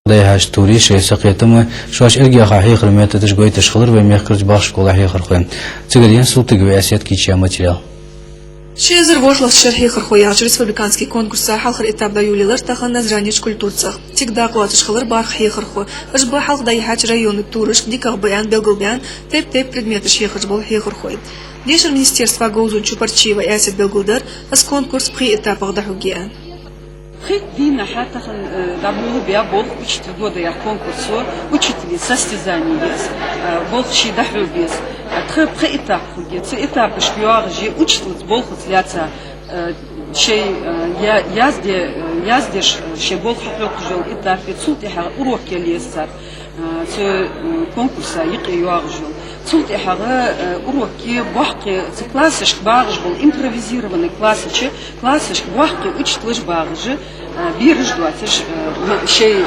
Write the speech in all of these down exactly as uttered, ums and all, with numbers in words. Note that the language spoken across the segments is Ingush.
дӀайихьача турий шоай сакхетам, шоаш эргеха хьехаран методаш гойташ хилар вай мехкарча бахархой школай хьехархой. Цигара енна Султыгов Аьсет кийчъяь материал. Ши эзар ворхӀлагӀча шера «Хьехархо» яхача республикански конкурса хьалхара этап дӀайолаелар тахан Назранерча культурцӀагӀа. Цига дакъа лоацаш хилар бархӀ хьехархо. Уж ба хьалха дӀайихьача районни турашка дикагӀа ба аьнна белгалбаьнна тайп-тайпара предметаш хьехаш бола хьехархой. Дешара министерства говзанча Чупарчиева Аьсета белгалдир, из конкурс пхи этапах дӀахьоргья аьнна. Пхи дийнахьа тахан, э, дӀаболабаь болх учитель года яха конкурс, учителий состязани еза, э, болх ший дӀахьо беза. Э, тха пхи этап хургья. Цу этапашка йоагӀаш я учителаца болхаца лаьца, э, шоай, э, я-, язде-, э, яздеш, э, шоай болх хьахьокхаш йола этап я, цул тӀехьагӀа урок яла еза цар. А, цу, м, конкурса юкъе йоагӀаш йола. Цул тӀехьагӀа, э, уроке боккхий, цу классашка багӀаш бола, импровизированный классаш, классашка боккхий учителаш багӀаш, а, бераш доацаш, э, м-, шоай, э,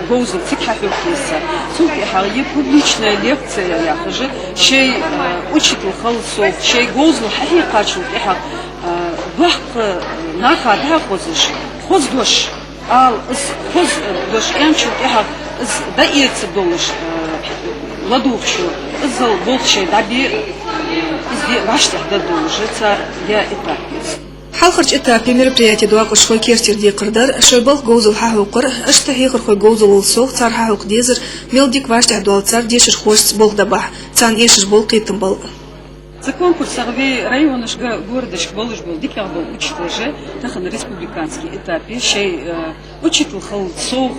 говзал цига хьахьокха еза. Цул тӀехьагӀа я публичная лекция яхаш, шоай, э, учитель хилар совгӀа, шоай говзал хьахьекхачул тӀехьагӀа, э, боккха, э, наха дӀахозаш, хоза дош ала, из хоза дош аьнначул тӀехьагӀа из дӀаэца долаш, э, ладувгӀачо, иззал болх шоай дӀабе, э, из де вӀаштӀехьдаргдолаш цар я этап я из. Хьалхарча этапе мероприяте доакъашхой керттера декхар дар, шоай балха говзал хьахьокхар, иштта хьехархой говзалал совгӀа цар хьахьокха дезар, мел дика вӀаштӀехьдоал цар дешархошца болх дӀабахьа, царна эшаш бола кхетам бала. Цу конкурсах вай районашка, городашка болаш бола дикагӀа бола учителаш тахан республикански этапе шоай, э, учитель хилар совгӀа,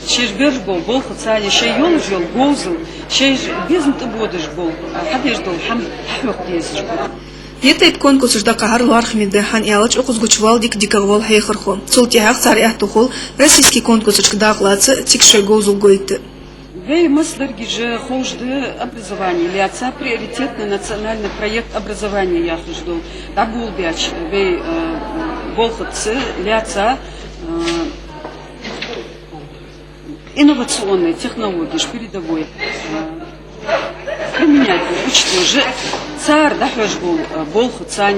шоаш беш бола болхаца, шоай йолаш йола говзал, шоаш безам тӀабодаш бола, э, хьадеш дола хӀама хьахьокха дезаш ба. Е тайпа конкурсаш дӀакхахьар лоархӀаме да, хӀана аьлча укхаза гучавоал дика-дикагӀа вола хьехархо. Цул тӀехьагӀа цар аьттув хул российски конкурсашка дакъа лаца, цига шоай говзал гойта. Вай массадарашка ховш да образовани лаьца приоритетный национальный проект «Образование» яхаш дола. ДӀаболабаьча вай, э, болхаца лаьца, э, инновационные технологии, передовой, э, применять учителаш, цар дӀахьош бола, э, болхаца,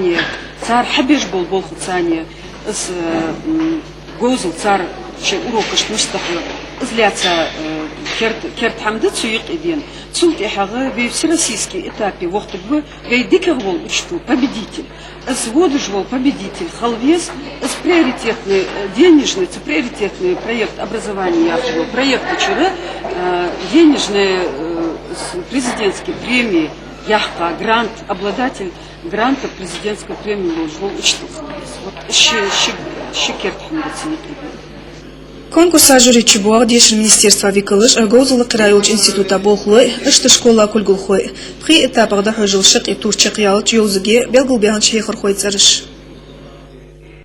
цар хьабеш бола болхаца, из, э, м, говзал цар шоай урокашка мишта дӀахьо, из лаьца, э, керда, керда хӀама да цу юкъе дена. Цул тӀехьагӀа вай всероссийски этапе вохийтаргба вай дикагӀа вола учитель, победитель. Из водаш вола победитель хила веза, из приоритетный, э, денежный, цу приоритетный проект «Образование» яхаш йола проекта чура, э, денежный, э, с-, президентски преми яьккха, грант, обладатель гранта президентской премии волаш вола учитель хила веза. Вот ши, ши, ши керда хӀама да цу юкъе. Конкурса жюри чу боагӀа дешара министерства викалаш, говзал лакхара йолча института болхлой, иштта школа кулгалхой. Пхи этапах дӀахьош йола шаккхе тур чакхъяьлча йовзаргья белгалбаьннача хьехархой цӀераш.